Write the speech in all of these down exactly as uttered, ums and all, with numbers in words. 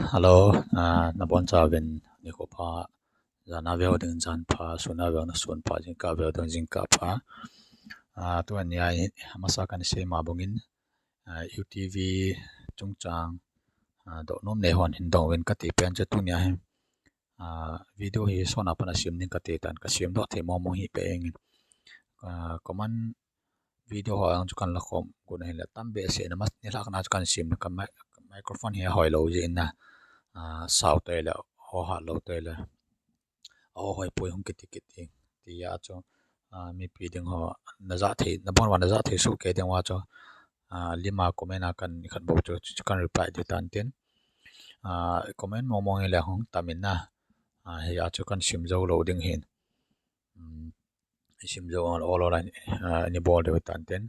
Hello, ah, nabonchauvin nikho pha, jana veu ding jan pha, suna veu na sun pha, jingkah veu ding jingkah pha. Ah, tunia hi amasa kana seima bangin, ah, U T V chungchang, ah, dohnom neihon hin dong uvin kati pen chu tunia hi, ah, video hi sona pana sem ding kati tan, kasemdoh thei mong mong hi pe ing. Ah, common video ho jong chu kana lakhom got ahile, tam behseh na, nilhah na chu kana sem, ka mi-, ka microphone hi ahoi lou jeh in a, ah, sao tei le, ho hat lou tei le, aho hoi poi hung kiti kiti, tia chu, ah, mipi ding ho, najah thei, nabon uva najah thei soh kei ding uva chu, ah, lima comment a kana khat bou chu, chu kana reply ding tan tin. Ah, comment mong mong hile hung tam in a, ah, hia chu kana sem jou lou ding hin. Um, sem jou ol ol a, ah, ni bol ding tan tin.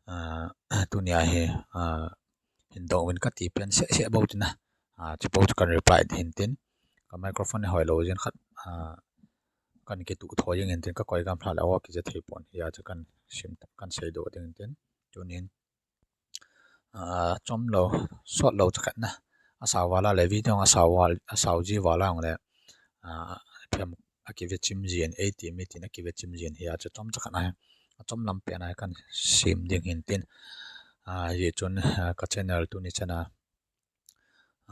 Ah, tunia hi, ah, hin dong uvin kati pen seh seh bou tin a. Ah, chu bou chu kana reply ding hin tin. Ka microphone hi hoi lou jeh in khat, ah, kana kituh thou jeng in tin, ka koi gamlha le aho kija thei pon. Hia chu kana sem, kana seidoh ding hin tin. Tunin, ah, chom lou, sot lou chu khat na. Asao val a le video asao val, asao ji val a jong le, ah, phem akive chim jin, eighty mi tin akive chim jin, hia chu chom chu khat na. Achom lam pen a kana sem ding hin tin. Ah, hijeh chun, ah, ka channel tuni chan a,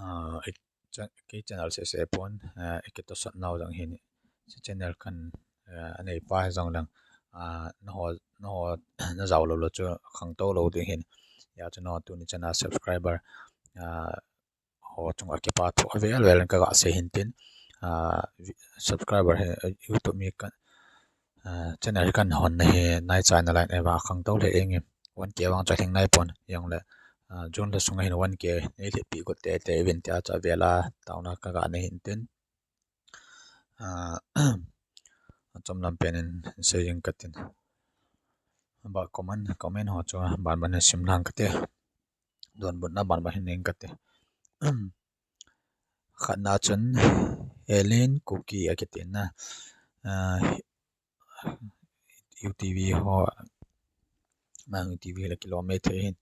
ah, i cha-, kei channel seh seh pon, ah, i kitosot nau jong hin, channel kana, ah, anei pa jong lang, ah, naho, naho najao lou lou chu khangtou lou ding hin. Hia chu naho tuni chan a subscriber, ah, ho chunga kipa thu avel vel in kaga sei hin tin, ah, vi-, subscriber hi, ah, YouTube mi ka, ah, channel hi kana hon na hi naicha nalai in, ahivang khangtou lheh ing e, one K vang chu alhing nai pon, hijongle, ah, June lha sunga hin one K nei lheh pi got tei tei uvin tia chu avel a taona kaga nei hin tin. Ah, achom lam pen in sei jing katin. Ba comment, comment ho chu ban ban hin sim lang kate. Donbutna ban ban hin nei ing kate. Khatna chun Helen Kuki akiti na, ah, U T V ho, mang U T V le kilom mei thei hin,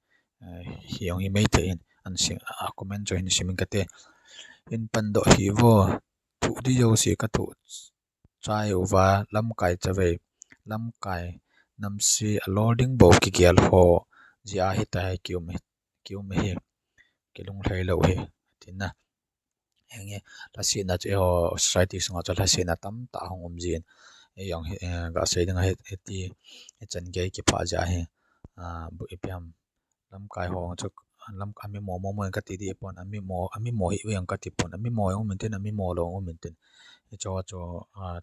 ah, hi jong hi mei thei hin, an sim, a comment chu hin sim ing kate. Hin pandoh hih vo, thu di jouse kathu chai uva, lamkai chavei, lamkai namse alol ding bou kigel ho jeh a hitia hi kium hi, kium hi, kilunglhai lou hi, tin a. Henge, lhasetna chu eiho society sunga chu lhasetna tamtah ahung um jin. Eijong hi, eh, gasei dinga hi, hiti, hichan gei kiphah jeh a hi, ah, bu ipi ham, lamkai ho chu, lam, amimo mo mo in kati ding pon, amimo, amimo hih uve jong kati pon, amimo jong um intin, amimo lou jong um intin. Hicho chu, ah,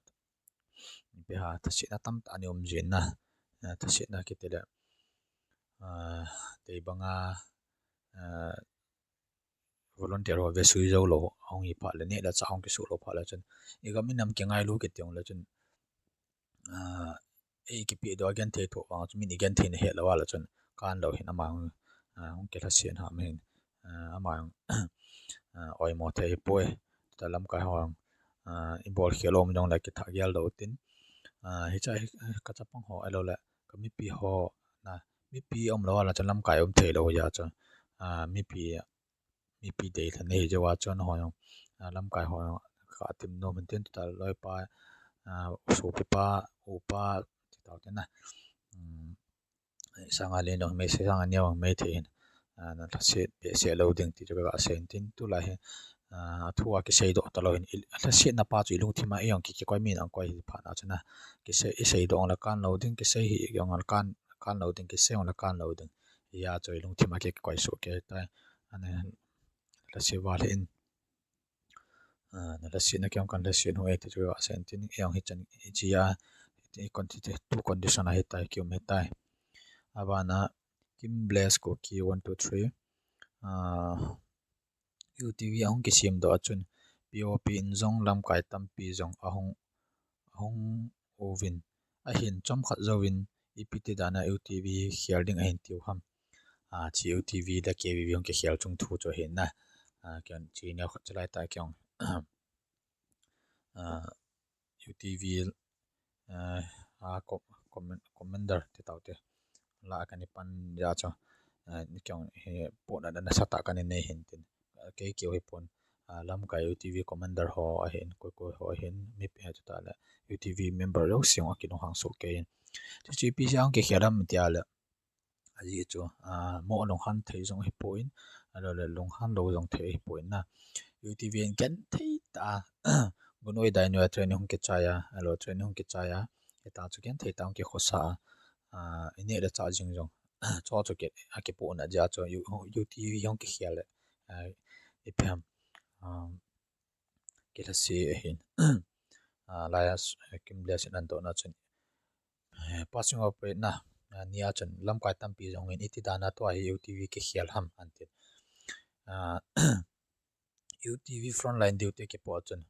ipi ham, lhasetna tamtah ana um jin a. Ah, lhasetna kiti le, ah, tei banga, ah, volunteer ho vesui jou lou ahung hi phat le, neh le chah ahung kisuh lou phat le chun, igam inam kingailu kiti jongle chun, ah, ei kipehdoh a genthei thoh vang chun, min igenthei na het lou a le chun, kan lou hin ama, ah, hung kilhaset ham hin, ah, ama, ah, oimo thei hipoi, ta lamkai ho, ah, ibol khel um jongle kithah gel lou tin, ah, hiche hi, ka chapang ho ahilou le, ka mipi ho, na, mipi um lou a le chun lamkai um thei lou jeh a chun, ah, mipi mipi deilhen nei hi jeh a chun ho jong, ah, lamkai ho jong, ka tim nom hin tin tuta loipa, ah, sopipa, upa, ti tau te na. Um, sanga len jong mei, sanga neo jong mei thei hin, ah, na lhaset behseh lou ding ti chu ka sei hin tin tulai hi, ah, thu a kiseidoh talou hin, i, lhasetna pa chu ilungthim a, i jong ki, kikoi min ahung koi hi phat na chun a, kisei, iseidoh jong le kan lou ding, kisei hih jong le kan, kan lou ding, kisei jong le kan lou ding. Hia chu ilungthim a kikoi soh kei tai. Ana lhaset val hin, ah, na lhasetna kei jong kana lhaset u ahi ti chu ka sei hin tin, i jong hichan, hiche a, hiti, hiti, tu condition a hitia kium hitai. Abana, Kim Bless Kuki one two three. Ah, U T V ahung kisemdoh a chun, P O P in jong lamkai tampi jong ahung, ahung uvin. Ahin chomkhat jouvin, ipi ti dan a U T V khel ding ahin tiu ham. Ah, hiche U T V le K V V hung kikhel chung thu chu ahin na. Ah, ken hiche neo khat chulai tah kei jong, ah, U T V, eh, a, co-, command-, commander ti tau te. La kana pan jeh a chu, eh, kei jong hi pona nasatah kana nei hin tin. Kei keu hi pon, lamkai U T V commander ho ahin, koi koi ho ahin, mipi ahi, chutah le U T V member jouse jong akinunghang soh kei in. Chuche ipi jeh a hung kikhel ham tia le, ajeh chu, mo lunghan thei jong ahipoi, ahilou le lunghan lou jong thei ahipoi na. U T V in genthei tah a, gunoi dainoi a training hung kichai a, ahilou training hung kichai a, hitia chu genthei tah a hung kikhosah a, ineh le chah jing jong, chu chu akipohna jeh a chu U T V hung kikhel le, ipi ham, kilhase ahin. Laiya Kimlesin andohna chun, passing out parade na, nia chun lamkai tampi jong in iti dan a tua hi U T V kikhel ham antin. U T V frontline duty kipoh chun,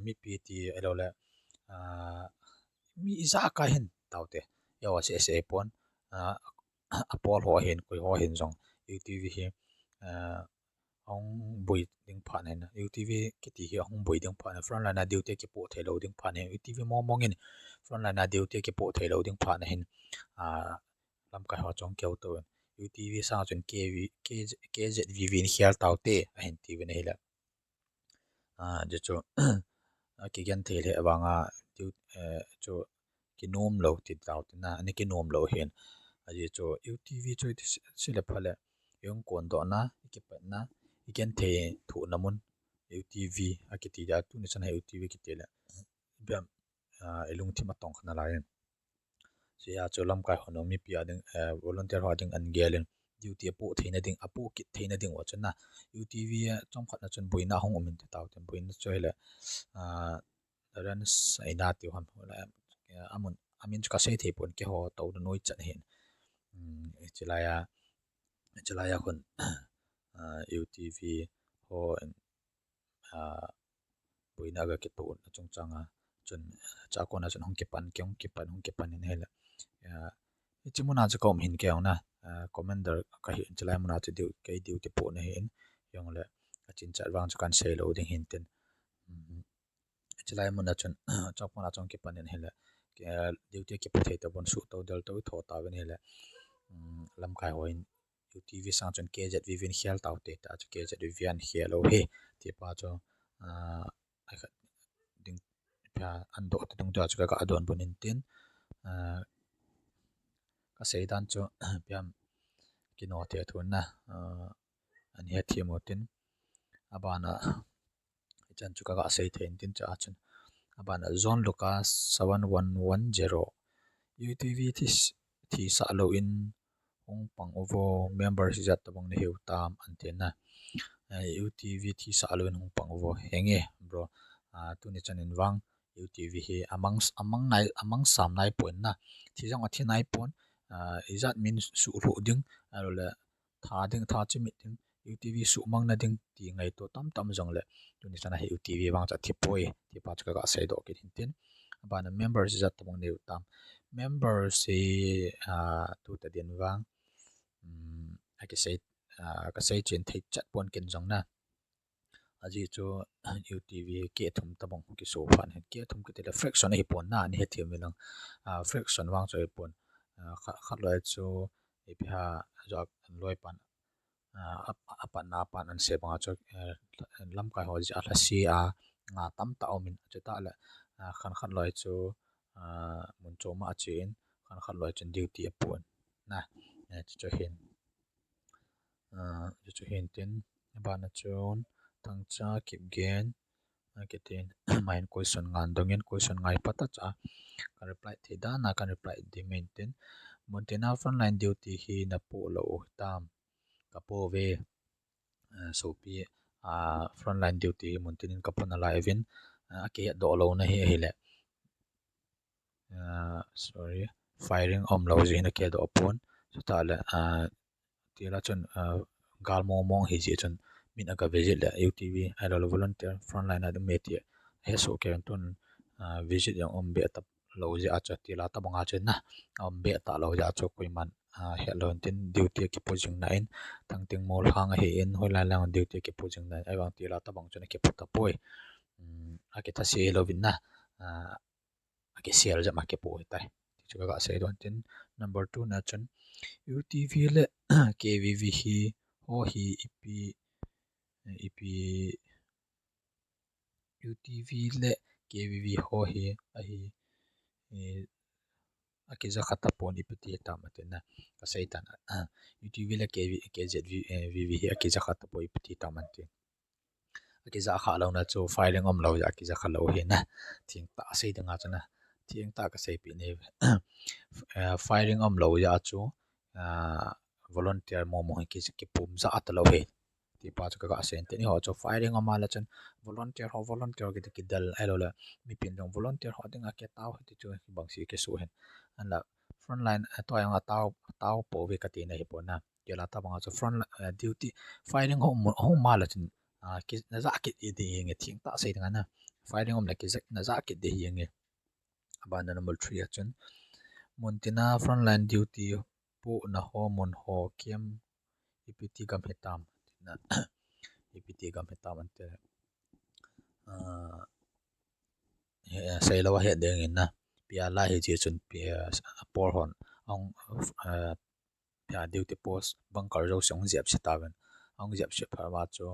mipi ti ahilou le, mi ijakai hin taute, eiho seh seh pon, apol ho ahin, koi ho ahin jong U T V hi ahung boi ding phat na hin, U T V kiti hi ahung boi ding phat na, frontline a duty kipoh theilou ding phat na hin, U T V mong mong in frontline a duty kipoh theilou ding phat na hin, lamkai ho chu kihouto in, U T V sang chun K V, K Z V V in khel taute ahin tiuvin ahile, chuchu akigenthei lheh vanga chu kinom lou ti taute na, ana kinom lou ahin. Ajeh chu U T V chu iti seh le pha le, i hung kondohna, i kipatna, i genthei thohna mun U T V akiti dia, tuni chan hi U T V kiti le, ipi ham, ilungthim atong kha nalai in. Chuhia chu lamkai hon mipi a ding, volunteer ho a ding an gel in, duty apoh theina ding, apoh kit theina ding uva chun na, U T V chomkhat na chun boina ahung um in ti taute, boina chu ahile, runs aina tiu ham, amun, amin chu kasei thei pon, keiho touna noichan ahin. Chulaiya, chulaiya khun U T V ho boina aga kitoh na chungchang a chun, chua kona chun hung kipan, kei hung kipan, hung kipan in ahile, hiche muna chu ka um hin kei jong na, commander kahin, chulai muna chu kei duty pohna ahin, hijongle kachinchat vang chu kan seilou ding hintin. Chulai muna chun, chua kona chun kipan in ahile, duty kipoh thei tapon, suhtou deltou itho tauvin ahile, lamkai hon U T V sang chun K Z V V in khel taute tia chu K Z V V an khel u ahi, tipa chu, akhat ding, ipi ham, andoh te dungjuia chu kaga donbut intin, kasei dan chu ipi ham, kino thei thun na, ana hethem utin, abana hichan chu kaga sei thei intin, chua chun abana John Lucas seven one one zero, U T V thi, thisah lou in hung pang uvo, members ijat tobang nahiu tam anti na. U T V thisah lou in hung pang uvo, henge bro, tuni chan in vang U T V hi amang, amang nai, amang sam naipon na, thi jong athi naipon, ijat min suhlhuh ding, ahilou le tha ding, tha chimit ding, U T V suhmang na ding ti ngaito tamtam jongle, tuni chan a hi U T V vang chu athipoi, tipa chu kaga seidoh kit hintin. Abana members ijat tobang nahiu tam. Members hi, tuta din vang, akisei, kasei chen thei chat pon ken jong na. Ajeh chu U T V keh thum tobang kiso phat hin, keh thum kiti le fraction ahipon na, ana hethem ulang. Fraction vang chu ahipon. Khat, khat loi chu ipi ham, ajou a loi pan, apatna pan an sei banga chu, lamkai ho jeh a lhase a nga tamtah um in, chutah le, khat, khat loi chu mun chom a ache in, khat, khat loi chun duty apoh in na, chuchu hin. Chuchu hintin, abana chun Thangcha Kipgen akitin, amahin question ngan dongin, question ngai phat a chu ka reply thei dan a ka reply ding hintin, muntina frontline duty hi napoh lou u hitam? Kapouve, sopi, frontline duty hi muntin in kapoh nalai uvin, akihetdoh louna hi ahile, sorry, firing aum lou jeh hin akihetdoh pon, chutah le, tila chun, gal mong mong ahi jeh chun, min aga visit le, U T V ahilou le volunteer frontline a ding mi ti hesoh kei un, tun visit jong um be talou jeh a chu, tila tobang a chu na, um be talou jeh a chu koiman hetlou intin, duty akipoh jing na in, Thangting Molhang ahin, hoilai lang duty akipoh jing na in, ahivang tila tobang chun akipoh tapoi. Akithase hilouvin na, akisel jep a kipoh ahitai, ti chu kaga seidoh intin. Number two na chun, U T V le K V V hi, ho hi ipi, ipi U T V le K V V ho hi ahi, eh, akija kha tapon ipi ti hitam atina. Kasei tan, ah, U T V le K V, K Z V, eh, V V hi akija kha tapon ipi ti hitam atin. Akija kha louna chu firing umlou jeh a akija kha lou hina. Thengtah sei dinga chuna. Thengtah kaseipi ni. Eh, firing umlou jeh a chu, ah, volunteer momo hi ki, kipum ja talou hi. Tipa chu kaga sei in tin, eiho chu firing um a le chun volunteer ho, volunteer ho kiti kidel ahilou le, mipin jong volunteer ho dinga kitao hi ti chu kibang si kisu hin. Ahinla frontline, eh, tua jong atao, atao pouve kati na hipon na. Kila tabang a chu front, eh, duty, firing ho um, ho um a le chun, ah, ki, naja kit ding hinge, thengtah sei dinga na. Firing um le kija, naja kit ding hinge. Abana number three a chun, muntina frontline duty pohna ho mun ho camp ipi ti gam hitam. Tina, ipi ti gam hitam ante. Ah, he, seilou ahet ding in na. Pia lai hi jeh chun pia, ah, por hon. Ahung, ah, pia duty post bunker jouse ahung jep se tauvin. Ahung jep se phat uva chu,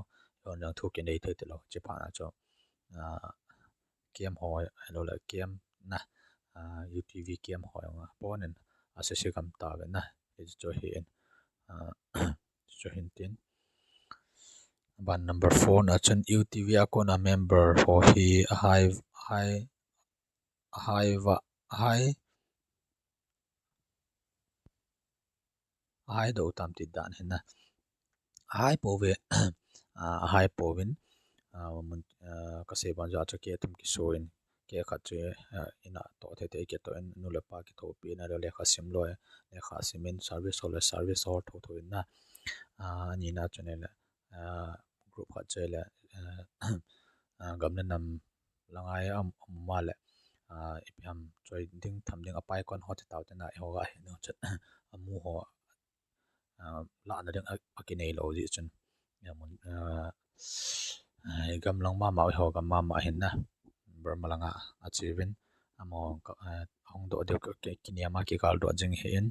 hon jong thu kinei thei talou. Chuphat na chu, ah, camp ho, ahilou le camp na, ah, U T V camp ho jong a ponin asese gam tauvin na. Hichu hi in, ah, chu hin tin. Aban number four na chun U T V a kona member ho hi ahai, ahai, ahai va, ahai, ahai doh tam ti dan hina. Ahai pouve, ah, ahai pouvin, ah, mun, ah, kasei ban jeh a chu kei thum kiso in, kei khat chu, ah, ina toh thei thei kei toh in, nu le pa kithopi na le lekha sim lou, lekha sim in service ho le service ho tho tho in na. Ah, ani na chu nile, ah, group khat chu le, ah, ah, gam le nam langa um, um a le, ah, ipi ham choi ding tham ding apai kon ho ti tau te na, eiho ga hin chu amu ho, ah, lahna ding a, akinei lou jeh chun. Amun, ah, ah, gam lang mama, eiho gam mama hin na. Burma langa achievin. Amaho, ah, hung doh ding ka, ki, kiniam a kigal doh jing hi in.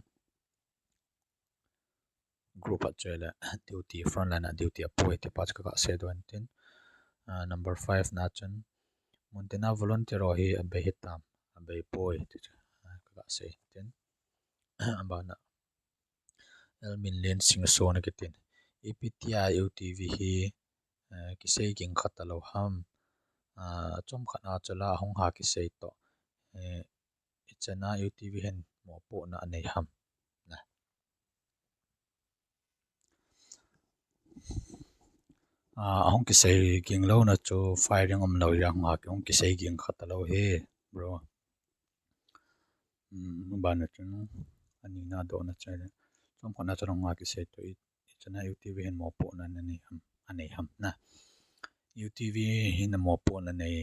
Group a chu le duty, frontline a duty apoi tipa chu kaga sei doh in tin. Ah, number five na chun, muntina volunteer ho hi abei hitam, abei poi ti chu, ah, kaga sei tin. Abana L Minlen Singson akitin. Ipi tia U T V hi, eh, kisei ging kha talou ham. Ah, chomkhat a chu la ahung ha kisei toh. Eh, ichan a U T V hin mopohna anei ham. Na. Ah, ahung kisei ging louna chu firing umlou jeh a hung ha, hung kisei ging kha talou hi, bro. Hmm, abana chun, ani na doh na chu le. Chomkhat na chu hung ha kisei toh, i, ichan a U T V hin mopohna anei ham, anei ham na. U T V hin mopohna anei,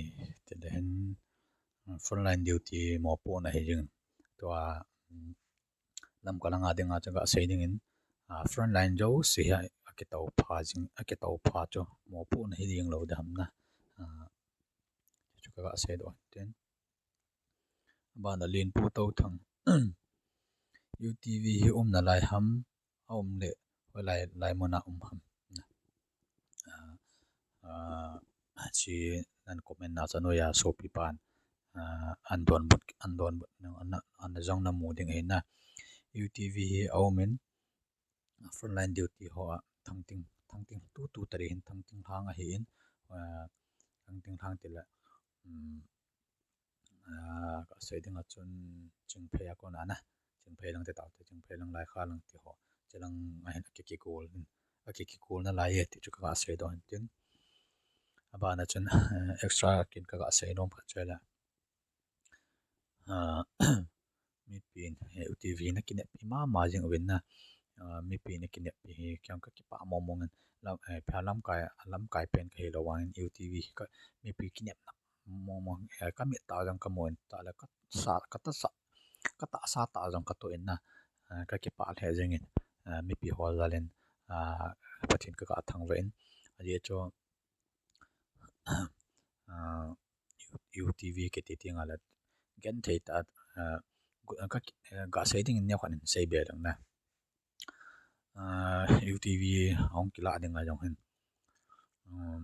ti le hin, ah, frontline duty mopohna hi jing. Tua, hmm, Lamka langa dinga chu ga sei dingin, ah, frontline jouse hi akitao pha jing, akitao pha chu mopohna hi ding lou ding ham na. Ah, chu kaga sei doh tin. Abana Lenpu Touthang. U T V hi um nalai ham, aum le hoilai, lai muna um ham. Ah, ah, chi nan comment na chanu ya sopi pan, ah, an donbut, an donbut, an, an jong namu ding ahi na. U T V hi aumin, frontline duty ho a thangting, thangting tutu tari hin thangting lhang ahin, ah, thangting lhang tile, um, ah, kasei dinga chun Chingphei a kona na, Chingphei lang te tao te, Chingphei lang, Laikha lang te ho, che lang ahin akikigol hin, akikigol nalai e ti chu kaga sei doh hin tin. Abana chun, eh, extra kin kaga sei nom khat chu le. Ah, mipin, eh, U T V na kineppi mama jing uvin na. Ah, mipin na kineppi hi kei jong kakipah mong mong in. Lam, eh, pha lamkai, lamkai pen kahi lou vangin U T V ka, mipi kinepna mong mong, eh, kamit tah jong kamu in, tah le kasa, katahsa, katahsa tah jong katoh in na. Ah, kakipah lheh jingin, ah, mipi ho jal in, ah, Pathen kaga thangvah in. Ajeh chu, ah, U T V kiti ti nga le genthei tah, ah, ga, ga sei dingin neokhat in sei be lang na. Ah, U T V ahung kilah ding a jong hin, um,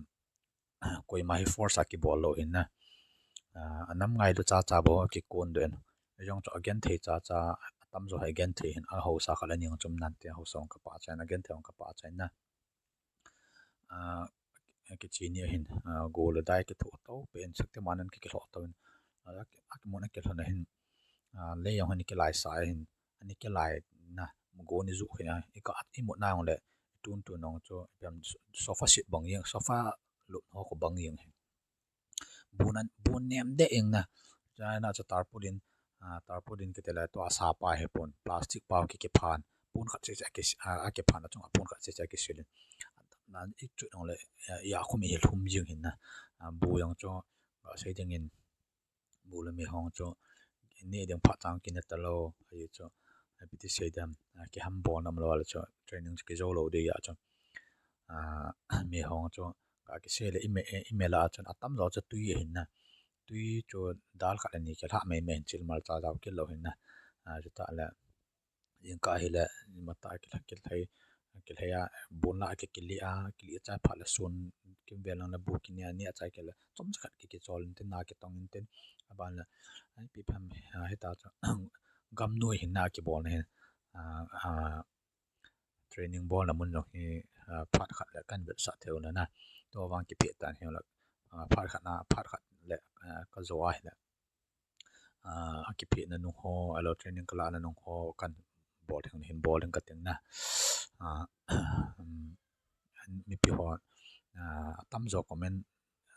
koima hi force a kibol lou hin na. Ah, anam ngai lou cha cha bou kikon doh in. Jong chu agenthei cha cha, atamjo hi agenthei hin, ahausa khat le ni jong chu um nante, hausa jong kapah chai in, agenthei jong kapah chai in na. Ah, kichi ni hin, ah, go le dai kithoh to pen, sak te man an ki, kilhoh to in. Ah, akimun akilhon a hin, ah, lei jong hin kilai sa hin, ani kilai na, go ni ju hin a, i ka at i mut na jong le, tun tun jong chu, ipi ham, sofa seat bang jeng, sofa lut ho khu bang jeng hin. Bun an, bun nem deh jeng na. Chana chu tarpaulin, ah, tarpaulin kiti le tua sa pa hi pon, plastic pa ki, kiphan. Pon khat se se a ki, ah, akiphan, achunga pon khat se se a kisil in. Na i chu jong le, ah, i a khum hi lhum jeng hin na. Ah, bu jong chu, ah, sei ding in, bu le me hong chu, ni ding phat chang kine ta lou, ahi chu, ipi ti sei dem, ah, kiham bol nam lou le chu, training chu kijou lou ding a chu. Ah, me hong chu, ka kisei le i me, i me la chun atamjo chu tui ahin na. Tui chu dal khat le ni kilha mai mai hin, chilmal cha jao kit lou hin na. Ah, chuta le, jingkah hi le, mata kilha, kilhai, kilhai a, bun la ki, kili a, kili a chai phat le sun, kimvel lang le bu kini a, ni a chai kit le, chomcha khat ki, kichol in tin, na kitong in tin, aban le, ai, ipi ham, ah, hita chu, gam noi hin na kibol na hin, ah, ah, training bol na mun jong hi, ah, phat khat le kan vetsah thei u na na. Tua vang kipeh tan hi la, ah, phat khat na, phat khat le, ah, ka jo a hi le. Ah, akipeh na nung ho, ahilou training kala na nung ho, kan bol thei hin bol ding kati na. Ah, um, mipi ho, ah, atamjo comment,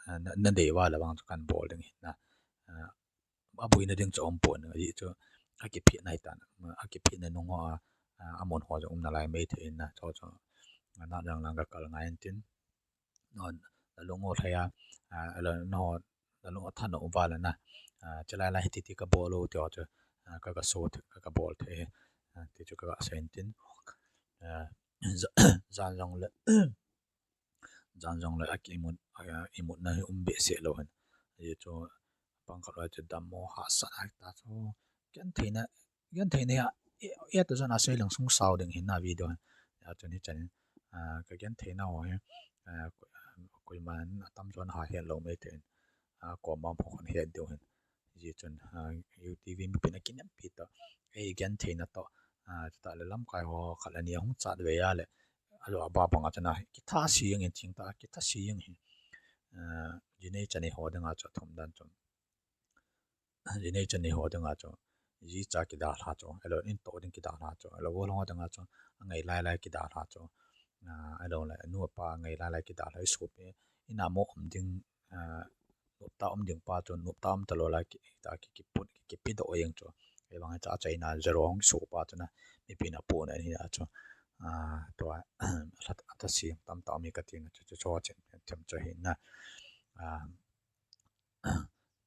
ah, na, na dei uva le vang chu kan bol ding hin na. Ah, abuina ding chu um pon, ahi chu, akipeh na hi tan, akipeh na nung ho, ah, amun ho jong um nalai mai thei in na, chu chu, ah, na lang lang ka kal ngai in tin. Non, nalung u lhai a, ah, ahilou, no, nalung u thanop uva le na, ah, chelai lai hiti ti ka bol u ti ho chu, ah, ka, ka so thei, ka, ka bol thei, ah, ti chu ka, ka sei in tin. Ah, ja-, jan jong le, jan jong le, aki imut, ah, imutna hi um behseh lou hin. Ahi chu, pang khat loi chu dammo hahsat ahi ta chu. Gentheina, gentheina hi, e, e ta jon a sei leng sung sao ding hin na video hin. Ya chun hichan, ah, ka gentheina ho hi, ah, ko-, koiman atamjo a het lou mai thei in. Ah, koma mo khan het diu hin. Hijeh chun, ah, U T V mipin akinempi ta. Ei gentheina toh, ah, chuta le lamkai ho khat le ni ahung chat ve a le, alo aba bang a chun a, kitha si jeng in, chingtah a kitha si jeng hin. Ah, jinei chanei ho ding a chu athum dan chu. Jinei chanei ho ding a chu, jicha kidalha chu, ahilou in toh ding kidalha chu, ahilou golhang ho ding a chu, angai lai lai kidalha chu, ah, ahilou le, nu apa angai lai lai kidalha, i sopi, ina mo um ding, ah, nopta um ding pa chu, nopta um talou lai ki, ta ki, kipun, ki, kipedoh jeng chu, ahivang cha achaina zero hung so pa chu na, mipin apohna ahi a chu, ah, tua, atha, atha si tamtah um hi kati na chu, chu, chu, chen, them chu ahi na, ah,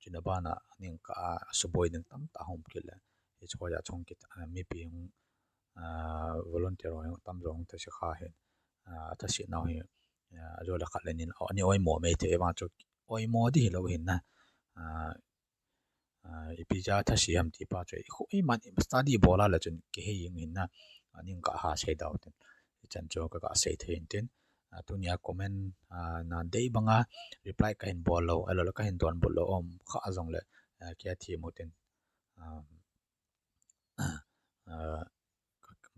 Chuna bana ning ka a suboi ding tamtah hung kit le. Hiche hoiya chung kit, ah, mipi hung, ah, volunteer ho hung tamjo hung thase kha hin, ah, athase nau hi, ah, ajo le khat le nin, ani oimo mai thei vang chu oimo di hilou hin na. Ah, ah, ipi jeh a thase ham ti pa chu, i khu, iman study bol a le chun kihei jeng hin na. Ah, ning ka ha sei dau tin. Hichan chu ka, ka sei thei in tin. Ah, tunia comment, ah, na dei banga reply kahin bol lou, ahilou le kahin donbut lou um kha jong le, ah, kia thim u tin. Ah, ah,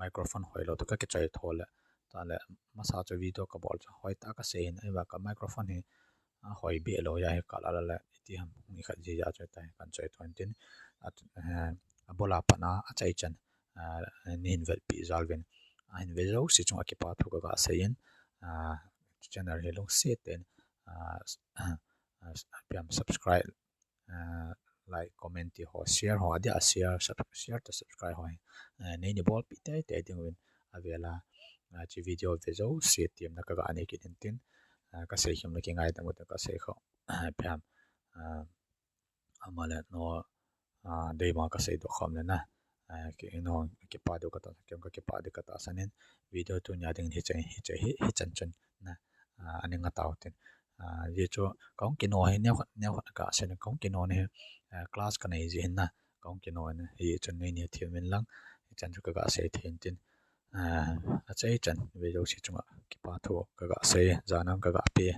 microphone hoilou toh ka kichoi tho le. Tale, masa chu video kabol chu hoitah a kasei in, ahivang ka microphone hi, ah, hoi be lou ahi, ka la la le, iti ham, ni khat ji ja chu tai, kan choi tho in tin. At, eh, abul a pat a, achaichan, ah, nei hin vetpi jal uvin. Ahin ve jouse chunga kipa thu ka, ka sei in, ah, channel hi lungset in, ah, s-, ah, s-, ipi ham, subscribe, ah, like, comment ti ho, share ho, adia share, sub-, share toh subscribe ho hi, ah, nei ni bolpi tei tei ding uvin, avel a, ah, hiche video ve jouse temna ka, ka nei kit in tin, ah, ka sei khom le kingaidam u tin ka sei kho, ah, ipi ham, ah, Ama le no, ah, dei banga kasei doh khom le na. Ah, ki, no, kipa diu kata, kem ka kipa diu kata sanin, video tunia ding hiche, hiche, hi, hichan chun na. Ah, ani nga tau tin. Ah, hichu, kahung kino hi, neo khat, neo khat kasei na, kahung kino ni, ah, class kanei ji hin na. Kahung kino ni, hichun nei ni thim in lang, hichan chu ka, kasei thei in tin. Ah, achaichan, video si chunga, kipa thu ka, kasei, janam ka, kape.